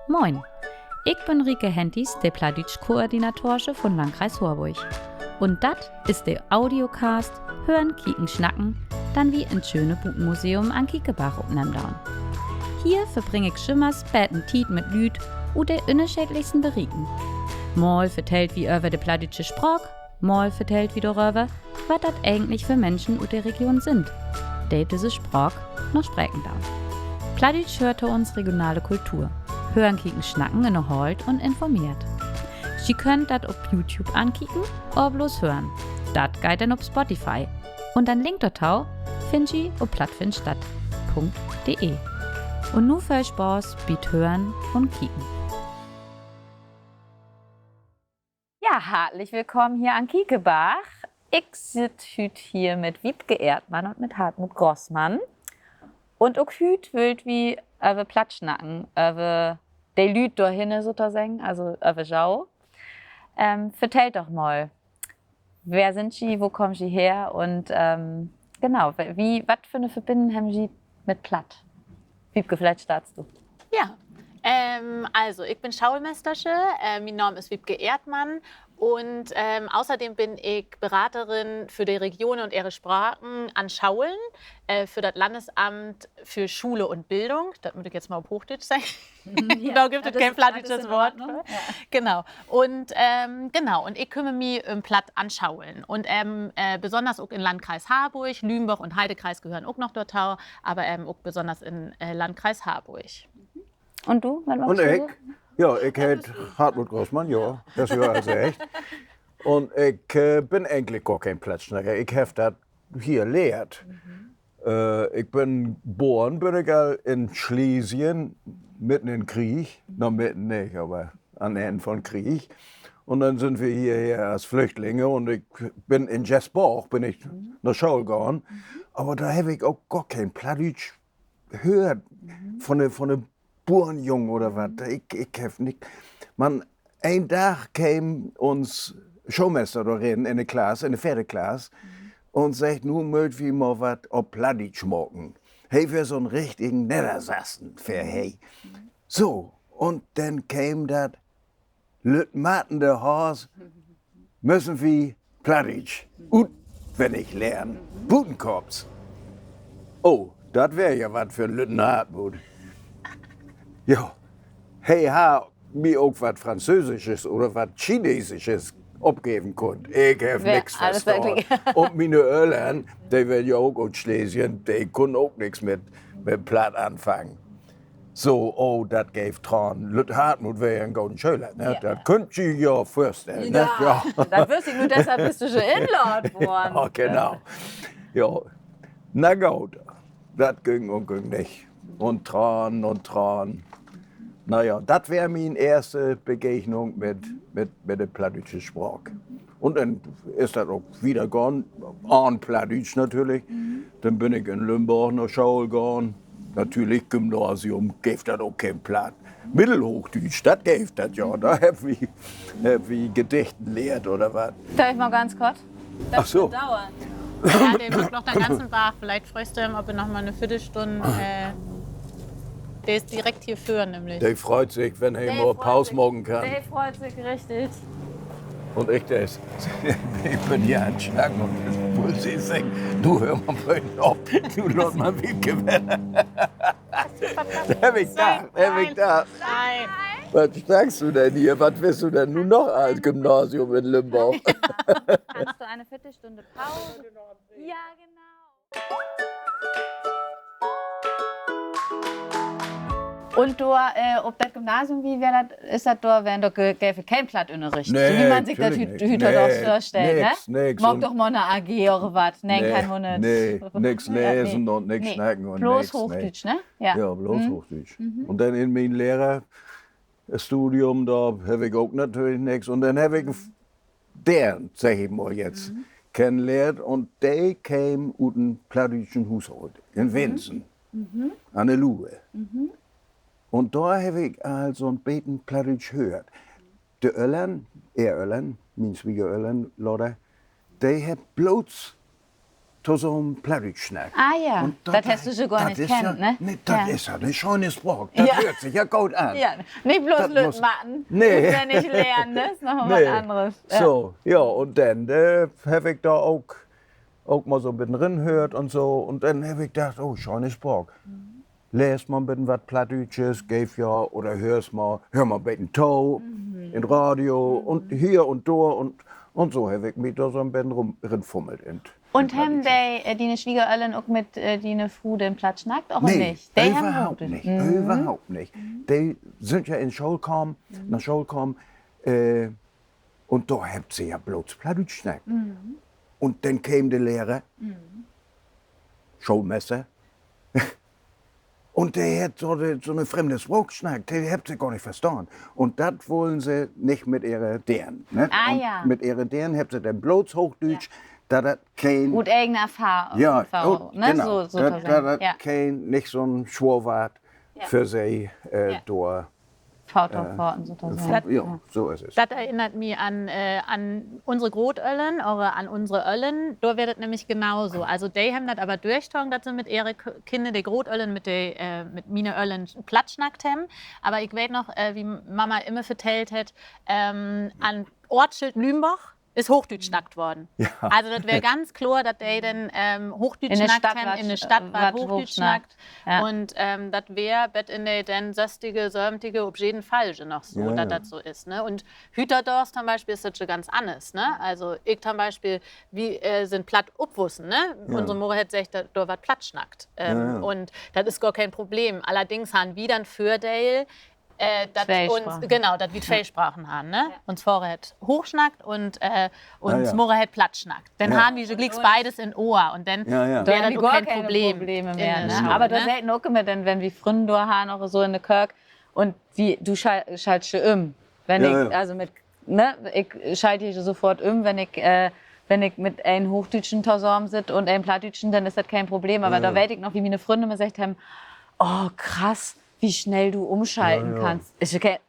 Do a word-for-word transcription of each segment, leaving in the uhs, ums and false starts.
Moin. Ik bün Rieke Henties, de Plattdüütsch-Koordinatorsche von Landkreis Horborg. Un dat is de Audiocast Hören, Kieken, Snacken, den wi in't schöne Butenmuseum an Kiekebarg opnehmen doon. Hier verbring ik jümmers beten Tiet mit Lüüd ut de ünnerscheedlichsten Berieken. Mal vertellt wi över de plattdüütsche Spraak, mal vertellt wi doröver, wat dat egentlich för Minschen ut de Region sünd, de düsse Spraak noch spreken doot. Plattdüütsch höört to uns regionale Kultur. Hören, Kieken, Snacken ünnerhoolt un informeert. Ji köönt dat op YouTube ankieken oder bloots hören. Dat geiht denn op Spotify. Un den Link dorto finnt ji op plattfindstadt punkt de. Un nu veel Spaaß bi't Hören un Kieken. Ja, hartlich willkamen hier an Kiekebarg. Ik sitt hüüt hier mit Wiebke Erdmann un mit Hartmut Grossmann. Un ok hüüt wüllt wi över Platt snacken, över de Lüüd dor hinne sotoseggen, also över jo. Vertellt doch mal, wer sünd ji, wo kaamt ji her un, genau, wat för 'ne Verbinnen hebbt ji mit Platt? Wiebke, villicht startst du. Ja, also, ik bün Schaulmestersche, mien Naam is Wiebke Erdmann un außerdem bün ik Beraterin för de Regionen un ehre Spraken an Schaulen för dat Landesamt för Schule un Bildung. Dat mutt ik jetzt mal op Hoochdüütsch seggen. Dor gifft dat keen plattdüütsches Woort för. Genau. Un, genau, un ik kümmer mi üm Platt an Schaulen un besünners ok in Landkreis Harborg, Lünborg un Heidekreis gehören ok noch dorto, aver ok besünners in Landkreis Harborg. Un du, wat maakst du? Ja, ik heet Hartmut Grossmann, ja, dat is ja al seggt. Un ik bün egentlich gor keen Plattsnacker. Ik heff dat hier lehrt. Ik bün boren, bün ik al in Schlesien, mitten in Krieg, na, mitten nich, aver an Enn von Krieg. Un denn sünd wi hierher as Flüchtlinge un ik bün in Jesborg, bün ik na School gahn. Aver dor heff ik ok gor keen Plattdüütsch höört von de, von de Burenjung oder wat. Ik, ik heff nich. Man een Dag keem uns Schoolmester dor rin in de Klass, in de veerde Klass, un seggt: Nu mööt wi mal wat op Plattdüütsch maken. He weer so'n richtigen Neddersassen, weer he. So, un denn keem dat: Lütt Marten de Haas, müssen wi Plattdüütsch utwennig lehren, butenkopps. Oh, dat weer ja wat för lütten Hartmut. Ja, he harr mi ok wat Französisches oder wat Chinesisches opgeven kunnt. Ik heff nix verstahn. Un miene Öllern, de weren ja ok ut Schlesien, de kunnen ok nix mit, mit Platt anfangen. So, oh, dat geev Tranen. Lütt Hartmut weer ja en goden Schöler, ne? Dat köönt ji jo vörstellen, ne? Ja, dat wüss ik nu, deshalb büst du jo inlaadt worrn. Ja, genau. Ja, na goot, dat güng un güng nich. Un Tranen un Tranen. Na ja, dat weer mien eerste Begegnung mit, mit, mit de plattdüütsche Spraak. Un denn is dat ok wiedergahn, ahn Plattdüütsch natürlich. Denn bün ik in Lümborg na School gahn. Natürlich, Gymnasium, geev dat ok keen Platt. Middelhoochdüütsch, dat geev dat ja. Dor hebbt wi, hebbt wi Gedichten lehrt oder wat. Dörv ik mal ganz kort? Ach so. Ja, de maakt noch den ganzen Barg. Villicht frögst du em, of he noch mal 'ne Viddelstunn, de is direkt hier vör nämlich. De freut sik, wenn he mal Paus maken kann. De freut sik richtig. Un ik, de, ik bün hier an 't Snacken un will se seggen: Du, höör mal beten op, du, laat mal Wiebke ween. Dat heff ik dacht, heff ik dacht. Wat snackst du denn hier? Wat wullt du denn nu noch as Gymnasium in Lümborg? Kannst du eine Viertelstunde Pause? Ja, genau. Un dor op dat Gymnasium, wo weer dat, is dat dor, wenn dor, geev dat keen Plattünnerricht, so as man sik dat hüüt vörstellt, ne? Maak doch mal 'ne A G oder wat. Nee, keen Wunner. Nee, nix lesen un nix snacken un bloots Hoochdüütsch, ne? Ja, bloots Hoochdüütsch. Un denn in mien Lehrerstudium, dor heff ik ok natürlich nix. Un denn heff ik en Deern, segg ik mal jetzt, kennenlehrt, un de keem ut en plattdüütschen Huusholt in Winsen an de Luhe. Un dor heff ik al so'n beten Plattdüütsch höört. De Öllern, ehr Öllern, mien Swiegeröllern later, de hebbt bloots tosamen Plattdüütsch snackt. Ah ja, dat hest du so gor nich kennt, ne? Nee, dat is ja 'ne schöne Spraak. Dat höört sik ja goot an. Nich blots lütt maken, nee, wenn ik lehren, dat is noch wat anners. So, ja, un denn heff ik dor ok mal so 'n beten rinhöört un so. Un denn heff ik dacht, oh, schöne Spraak. Lehrst mal 'n beten wat Plattdüütsches, geev ja, oder höörst mal, höör mal 'n beten to in Radio un hier un dor un, un so heff ik mi dor so 'n beten rinfummelt in. Un hebben de, diene Swiegeröllern ok mit diene Fru denn Platt snackt, oder nich? De hebben överhaupt nich, överhaupt nich. De sünd ja in School kamen, na School kamen, un dor hebbt se ja blots Plattdüütsch snackt. Un denn keem de Lehrer, Schoolmester, un de hett so 'ne fremde Spraak snackt, de hebbt se gor nich verstahn. Un dat wullen se nich mit ehre Deern, ne? Mit ehre Deern hebbt se denn blots Hoochdüütsch, dat dat keen, ut egen Erfahrung, genau, dat dat keen, nich so 'n swoor Woort för se dor. Ja, so is dat. Dat erinnert mi an unsre Grootöllern oder an unsre Öllern. Dor weer dat nämlich genau so. Also de hebben dat aver dörchtagen, dat se mit ehre Kinner, de Grootöllern, mit de, mit miene Öllern Platt snackt hebben. Aver ik weet noch, wie Mama immer vertellt hett, an Oortschild Lümborg is Hoochdüütsch snackt worrn. Also dat weer ganz kloor, dat de denn Hoochdüütsch snackt hebben, in de Stadt warrt Hoochdüütsch snackt. Un dat weer bet in de denn söstige, söventiger op jeden Fall noch so, dat dat so is, ne? Un hüüttodaags to'n Bispeel is dat so ganz anners, ne? Also ik to'n Bispeel, wi sünd platt opwussen, ne? Unsre Mudder hett seggt, dor warrt Platt snackt. Un dat is gor keen Problem. Allerdings harrn wi den Vördeel, genau, dat wi twee Spraken harrn, ne? Uns Vader hett Hooch snackt un uns Mudder hett Platt snackt. Denn harrn wi so glieks beides in Ohr un denn weer dat ok keen Problem mehr, ne? Aver dor seten ok immer denn, wenn wi Frünnen dor harrn oder so in de Köök, un du schallst je üm. Wenn ik, also mit, ne, ik schalt je sofort üm, wenn ik, wenn ik mit en Hoochdüütschen tosamen sitt un en Plattdüütschen, denn is dat keen Problem. Aver dor weet ik noch, wie miene Frünnen immer seggt hebben: Oh, krass, wie snell du ümschalten kannst.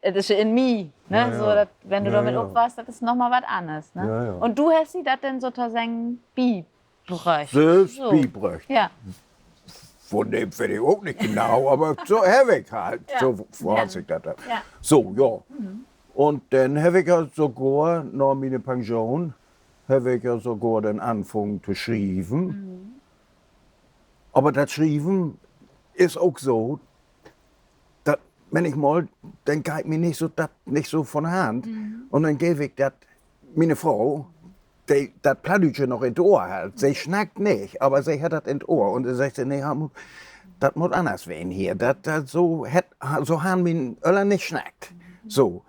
Dat is in mi, ne? So, dat, wenn du dormit opwasst, dat is noch mal wat anners, ne? Un du hest di dat denn sotoseggen bibröcht? Sülvst bibröcht. Woneem weet ik ok nich genau, aver so heff ik halt, so hett sik dat denn. So, ja. Un denn heff ik ja sogor na miene Pension, heff ik ja sogor denn anfungen to schrieven. Aver dat Schrieven is ok so, dat männichmal, denn geiht mi nich so, dat nich so von Hand. Un denn geev ik dat miene Fro, de dat Plattdüütsche noch in't Ohr hett. Se snackt nich, aver se hett dat in't Ohr. Un denn seggt se: Nee, Hartmut, dat mutt anners ween hier. Dat, dat, so harrn mien Öllern nich snackt. So.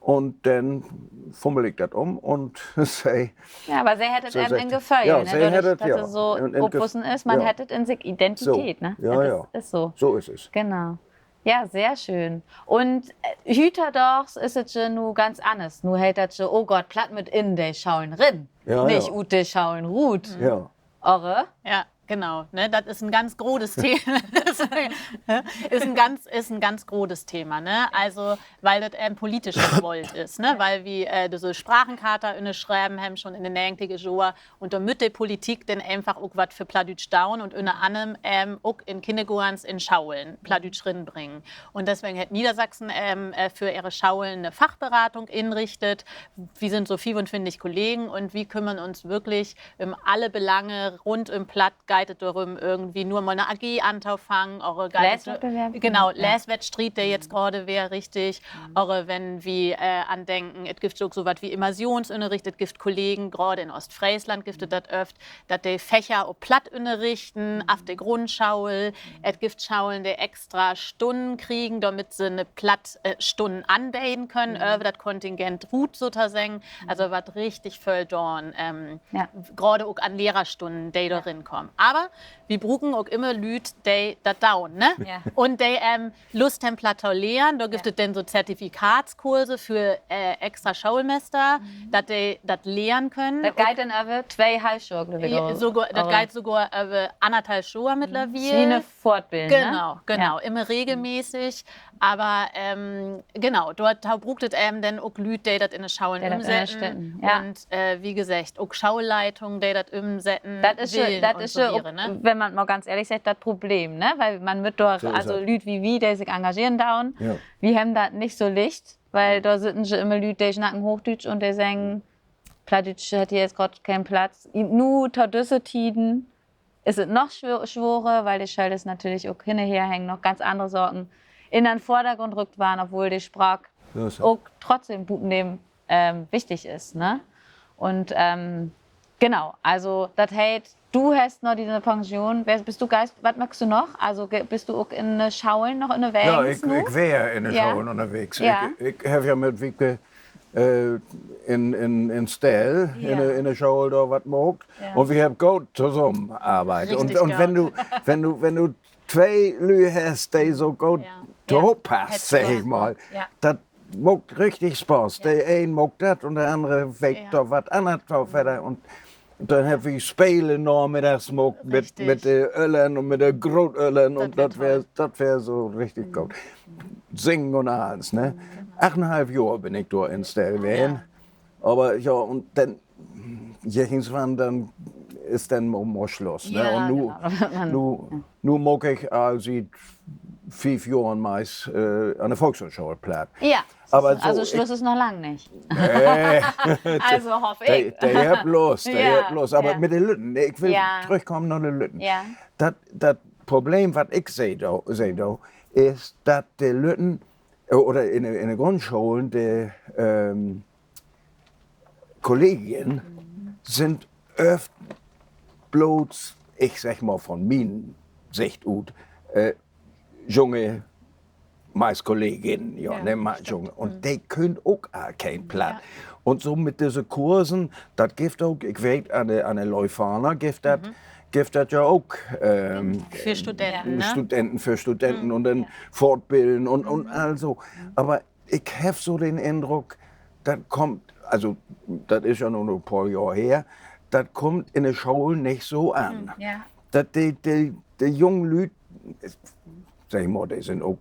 Un denn fummel ik dat üm un se, ja, aver se hett dat even in Geföhl, ne? Dordörch, dat se so opwussen is, man hett dat in sik, Identität, ne? So is dat. So is dat. Genau. Ja, sehr schön. Un hüüttodaags is dat ja nu ganz anners. Nu heet dat ja, oh Gott, Platt mutt in de Schaulen rin, nich ut de Schaulen rut. Oder? Ja, genau, ne? Dat is en ganz grotes Thema. Is en ganz grotes Thema, ne? Also, weil dat en politisch gewollt is, ne? Weil wi düsse Sprachencharta ünnerschreven hebben, schon in de negentiger Johr. Un dor mutt de Politik denn eenfach ok wat för Plattdüütsch doon un ünner annerm ok in Kinnergoorns, in Schaulen Plattdüütsch rinbringen. Un deswegen hett Niedersachsen för ehre Schaulen 'ne Fachberatung inrichtet. Wi sünd so fiefuntwintig Kollegen un wi kümmern uns würklich üm alle Belange rund üm Platt. Geiht dat dorüm, irgendwie nur mal 'ne A G antofangen, oder geiht dat, genau, Leeswettstriet, de jetzt graad weer, richtig. Oder wenn wi an denken, et gifft ok so wat as Immersionsünnerricht, et gifft Kollegen, graad in Oostfreesland gifft dat öfter, dat de Fächer op Platt ünnerrichten, af de Grundschaul. Et gifft Schaulen, de extra Stunnen kriegen, dormit se 'ne Platt-, Stunnen anbeden köönt, över dat Kontingent rut sotoseggen. Also warrt richtig vööl daan, graad ok an Lehrerstunnen, de dor rinkamen. Aver wi bruken ok immer Lüüd, de dat doon, ne? Un de, ähm, Lust hebbt, Platt to lehren. Dor gifft dat denn so Zertifikatskurse för, äh, extra Schoolmester, dat de dat lehren köönt. Dat geiht denn över twee Halfjohr, glööv ik. Dat geiht sogor över annerthalv Johr mittlerwiel. Wie 'ne Fortbildung, ne? Genau, genau. Immer regelmäßig. Aver, ähm, genau, dorto bruukt dat even denn ok Lüüd, de dat in de Scholen ümsetten. Un, äh, wie geseggt, ok Schoolleitung, de dat ümsetten. Dat is, wenn man mal ganz ehrlich seggt, dat Problem, ne? Wiel man mutt dor, also Lüüd wie wi, de sik engageren doon, wi hebbt dat nich so licht, wiel dor sitten je immer Lüüd, de snacken Hoochdüütsch un de seggen, Plattdüütsch hett hier jetzt graad keen Platz. Nu, to düsse Tieden, is dat noch sworer, wiel de Schölers natürlich ok hinnerher hangen, noch ganz annere Saken in den Vördergrund rückt warrn, obwohl de Spraak ok trotzdem butendem, ähm, wichtig is, ne? Un, ähm, genau, also, dat heet, du hest noch diene Pension, büst du, wat maakst du noch? Also, büst du ok in de Scholen noch ünnerwegens? Ik weer in de Scholen ünnerwegens. Ik heff ja mit Wiebke, äh, in, in Stell, in de School dor wat maakt. Un wi hebbt goot tosamenarbeidt. Un wenn du, wenn du twee Lüüd hest, de so goot tohoop passt, segg ik mal, dat maakt richtig Spaaß. De een maakt dat un de annere weet dor wat anners to verder. Un denn hebbt wi Spele namiddags maakt mit, mit de Öllern un mit de Grootöllern un dat weer so richtig goot. Singen un allens, ne? Achtundhalf Johr bün ik dor in Stell ween. Aver ja, un denn, jichtenswann, denn is denn mal, mal Sluss, ne? Un nu, nu maak ik al siet fief Johren meist, äh, an de Volkshoochschool Platt. Also Sluss is noch lang nich. Also hoff ik. De hebbt Lust, de hebbt Lust. Aver mit de Lütten, ik will trüchkamen na de Lütten. Dat, dat Problem, wat ik seh do, is, dat de Lütten, oder in de, in de Grundscholen, de, ähm, Kolleginnen sünd oft blots, ik segg mal, von mien Sicht ut, äh, junge, meist Kolleginnen, ja, ne, junge. Un de köönt ok all keen Platt. Un so mit disse Kursen, dat gifft ok, ik weet, an de, an de Leuphana gifft dat, gifft dat ja ok, ähm, Studenten för Studenten un denn Fortbilden un, un all so. Aver ik heff so den Indruck, dat kummt, also, dat is ja nu en poor Johr her, dat kummt in de Scholen nich so an. Dat de, de, de jungen Lüüd, segg ik mal, de sünd ok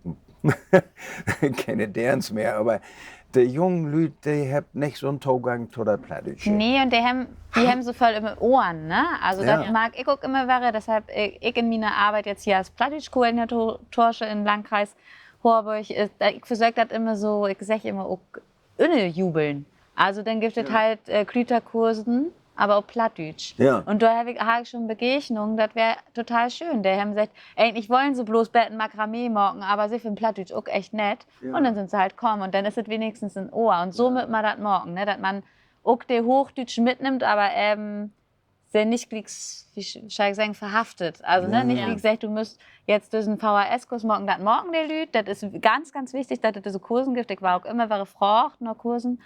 kene Deerns mehr, aver de jungen Lüüd, de hebbt nich so'n Togang to dat Plattdüütsche. Nee, un de hebbt, de hebbt so veel üm de Ohren, ne? Also, dat mark ik ok immer wedder, deshalb ik, ik in miene Arbeit jetzt hier as Plattdüütsch-Koordinatorsche in Landkreis Horborg, ik versöök dat immer so, ik segg immer ok, ünnerjubeln. Also, denn gifft dat halt, äh, Klüterkursen, aver op Plattdüütsch. Un dor heff ik, harr ik schon Begegnungen, dat weer total schöön. De hebbt seggt, egentlich wullen se blots beten Makramee maken, aver se finnen Plattdüütsch ok echt nett. Un denn sünd se halt kamen un denn is dat wenigstens in Ohr. Un so mutt man dat maken, ne? Dat man ok de Hoochdüütschen mitnimmt, aver even se nich gliek, wie schall ik seggen, verhaftet. Also, ne, nich gliek seggt, du müsst jetzt düssen V H S-Kurs maken, dat maken de Lüüd. Dat is ganz, ganz wichtig, dat dat düsse Kursen gifft. Ik warr ok immer wedder fraagt na Kursen.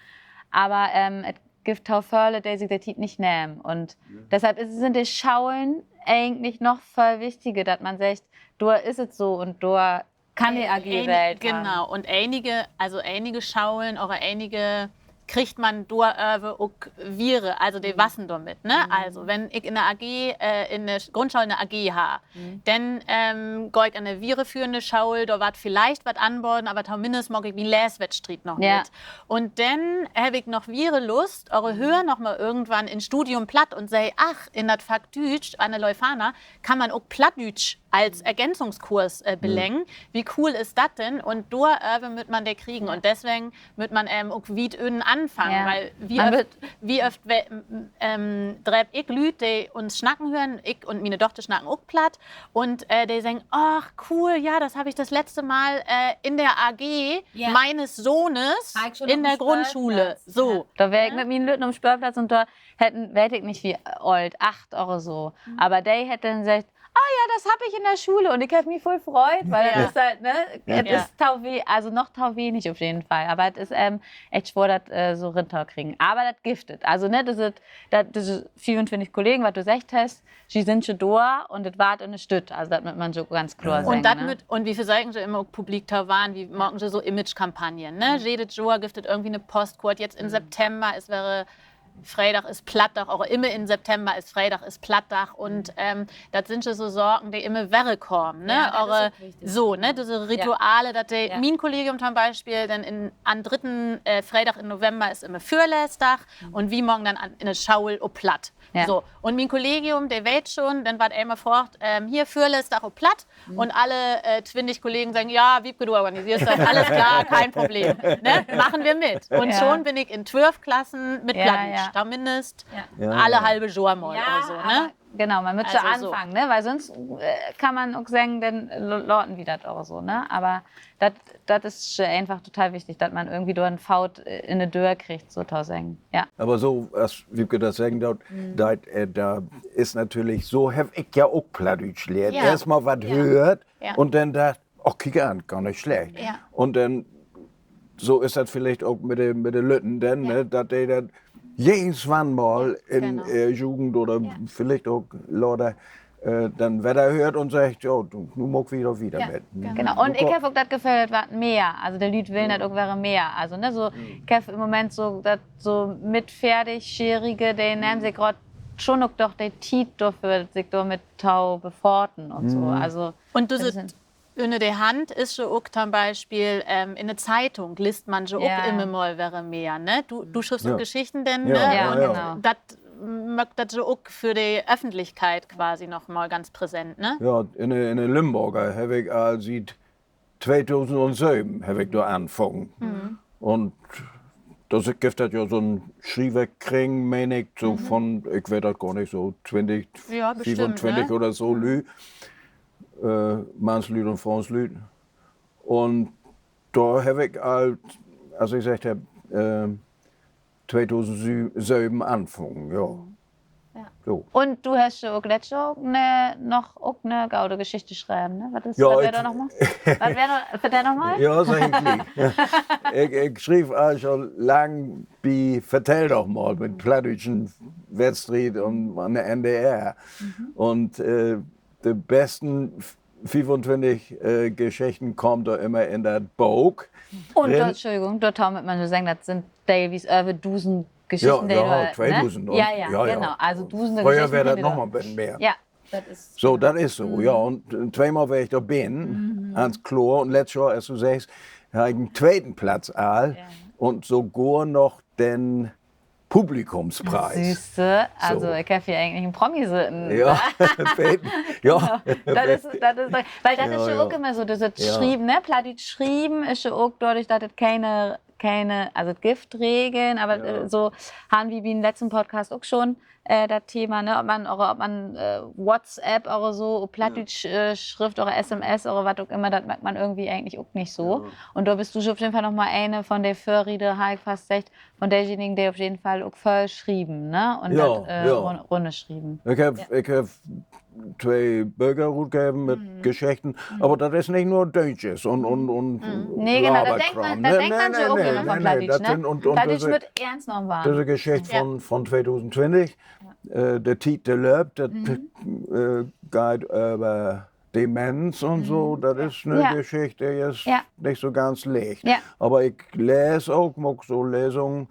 Aver, ähm, et gifft to vele, de sik de Tiet nich nehmen. Un deshalb is, sünd de Scholen egentlich noch veel wichtiger, dat man seggt, dor is et so un dor kann de A G wählt warrn. Genau, un enige, also enige Scholen oder enige kriggt man doröver ok wieder, also de wassen dormit, ne? Also, wenn ik in de A G, äh, in de Grundschool 'ne A G harr, denn, ähm, gah ik an de wiederführende School, dor warrt villicht wat anbaden, aver tominnst maak ik mien Leeswettstriet noch mit. Un denn heff ik noch wieder Lust, oder höör noch mal irgendwann in Studium Platt un seh, ach, in dat Fach Düütsch an de Leuphana kann man ok Plattdüütsch als Ergänzungskurs, äh, beleggen. Wie cool is dat denn? Un doröver mutt man de kriegen. Un deswegen mutt man, ähm, ok wiet ünnen anfangen, wiel wie oft, wie oft dreep ik Lüüd, de uns snacken hören, ik un miene Dochter snacken ok Platt, un, äh, de seggen, ach, cool, ja, das hab ich das letzte Mal, äh, in der A G meines Sohnes in der Grundschule. So. Dor weer ik mit mien Lütten op'n Spöölplatz un dor hett en, weet ik nich, wie oolt, acht oder so. Aver de hett denn seggt, Oh ja, das hab ich in der Schule. Un ik heff mi vull freut, wiel dat is halt, ne, dat is to we-, also noch to wenig op jeden Fall. Aver dat is echt swoor, dat so rintokriegen. Aver dat gifft dat. Also, ne, dat, dat, düsse veeruntwintig Kollegen, wat du seggt hest, de sünd jo dor un dat warrt ünnerstütt. Also, dat mutt man jo ganz kloor seggen, ne? Un wi versöken jo immer ok publik to warrn, wi maken jo so Imagekampagnen, ne? Jedet Johr gifft dat irgendwie 'ne Postkoort. Jetzt in September is wedder Freedag is Plattdag, oder immer in September is Freedag is Plattdag. Un dat sünd jo so Saken, de immer wedder kamen, ne? So, ne, düsse Rituale, dat de, mien Kollegium to'n Bispeel, denn an drüdden Freedag in November is immer Vörleesdag un wi maken denn in de School op Platt. So, un mien Kollegium, de weet schon, denn warrt eenmal fraagt, hier Vörleesdag op Platt. Un alle twintig Kollegen seggen: Ja, Wiebke, du organiseerst dat, alles klar, kein Problem, ne? Machen wir mit. Un schon bün ik in twölf Klassen mit Plattdüütsch, tominnst alle halve Johr mal oder so, ne? Genau, man mutt so anfangen, ne? Wiel sünst kann man ok seggen, denn laten wi dat oder so, ne? Aver dat is eenfach total wichtig, dat man irgendwie dor en Foot in de Döör kriggt, sotoseggen. Aver so, as Wiebke dat seggen deit, dat is natürlich, so heff ik ja ok Plattdüütsch lehrt. Eerstmal wat höört un denn dacht, oh, kiek an, gor nich slecht. Un denn, so is dat villicht ok mit de Lütten denn, ne, dat de dat jichtenswann mal in Jugend oder villicht ok later denn wedder höört un seggt: Ja, nu maak wi dor wieder mit. Genau. Un ik heff ok dat Geföhl, dat warrt mehr. Also de Lüüd willen dat ok wedder mehr. Also, ne, so, ik heff in Moment so, dat so mit veertig-Jährige, de nehmen sik graad schon ok doch de Tiet dorför, sik dormit to befaten un so. Also, un ünner de Hand is jo ok to'n Bispeel in de Zeitung, leest man jo ok immer mal wedder mehr, ne? Du schriffst ok Geschichten denn, ne? Dat maakt dat jo ok för de Öffentlichkeit quasi noch mal ganz präsent, ne? Ja, in de Limborger heff ik al siet tweedusendsöven heff ik dor anfungen. Un dor gifft dat ja so'n Schrieverkring, meen ik, so von, ik weet dat gor nich, so twintig, fiefuntwintig oder so Lüüd, Mannslüüd un Froonslüüd. Un dor heff ik al, as ik seggt heff, tweedusendsöven anfungen, ja. Un du hest ja ok letzt Johr noch ok 'ne gode Geschicht schreven, ne? Wat is, wat weer dor nochmal? Vertell nochmal. Ja, segg ik gliek. Ik schriev al so lang bi Vertell doch mal mit plattdüütschen Wettstriet un an de N D R. Un de besten fiefuntwintig Geschichten kaamt dor immer in dat Book. Un dor, Entschuldigung, dorto mutt man jo seggen, dat sünd deelwies över dusend Geschichten, de, tweedusend, ne? Ja, ja, genau. Also Dusende Geschichten. Fröher weer dat noch mal 'n beten mehr. So, dat is so, ja. Un tweemal weer ik dor binnen, ganz kloor. Un letzt Johr, as du seggst, harr ik en tweten Platz al un sogor noch den Publikumspries. Sühste, also ik heff hier egentlich en Promi sitten. Ja, ja. Wiel dat is ja ok immer so, dat Schrieven, ne? Plattdüütsch schrieven is ja ok dordörch, dat dat kene, kene, also dat gifft Regeln, aver so harrn wi bi'n letzten Podcast ok schon dat Thema, ne, of man, of man WhatsApp oder so op Plattdüütsch schrifft oder S M S oder wat ok immer, dat maakt man irgendwie egentlich ok nich so. Un dor büst du op jeden Fall noch mal ene von de Vörrieder, harr ik fast seggt, von dejenigen, de op jeden Fall ok völ schrieven, ne? Un dat rünnerschrieven. Ik heff twee Böker rutgeven mit Geschichten, aver dat is nich nur Düütsches un, un, un Laberkraam, ne? Nee, genau, dat denkt man so ok immer von Plattdüütsch, ne? Plattdüütsch mutt eernst nahmen warrn. Düsse Geschicht von, von tweedusendtwintig, De Tiet, de löppt, dat geiht över Demenz un so, dat is 'ne Geschicht, de is nich so ganz licht. Aver ik lees ok, maak so Lesungen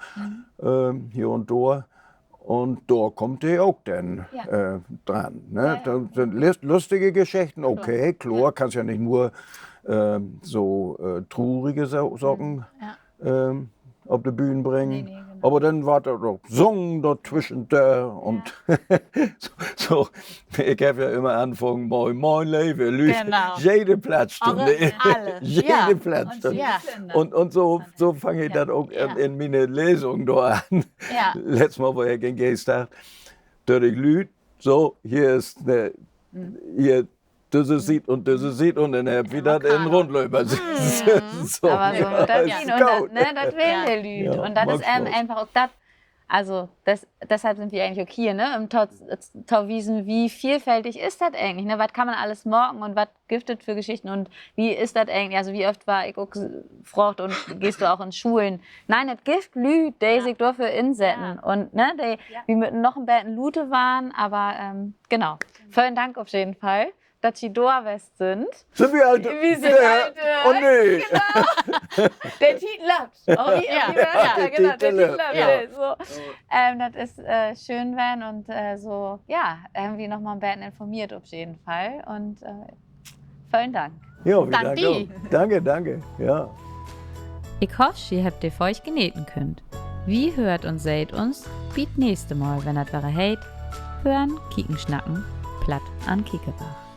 hier un dor. Un dor kummt de ok denn dran, ne? Dat sünd lustige Geschichten, okay, kloor, kannst ja nich nur so trurige Saken op de Bühn bringen. Aver denn warrt dat ok sungen dortwüschendör un so. Ik heff ja immer anfungen: Moin, moin, leve Lüüd. Jede Plattstünn. Jede Plattstünn. Un so fang ik dat ok in miene Lesung dor an. Letzt Mal weer ik in Geesthacht, dor ik Lüüd, so, hier is, hier, düsse Siet un düsse Siet, un denn hebbt wi dat in Rundlöper. So, aver so, dat, ne, dat willen de Lüüd. Un dat is eenfach ok dat, Also, deshalb sünd wi egentlich ok hier, ne? Üm to wiesen, wie vielfältig is dat egentlich, ne? Wat kann man allens maken un wat gifft dat för Geschichten un wie is dat egentlich? Also, wie oft warr ik ok fraagt, un gehst du ok in Schulen? Nee, dat gifft Lüüd, de sik dorför insetten un, ne, de, wi mööt noch en beten luder warrn, aver genau. Velen Dank op jeden Fall, dat ji dor west sünd. Sünd wi al, wi sünd al, oh nee, de Tiet löppt. Dat is schöön ween un so, ja, hebbt wi noch mal en beten informeert op jeden Fall un velen Dank. Danke, danke. Ja. Ik hoff, ji hebbt de Folg geneten kunnt. Wi höört un seht uns bi't nächste Mal, wenn dat wedder heet: Hören, kieken, snacken, Platt an'n Kiekebarg.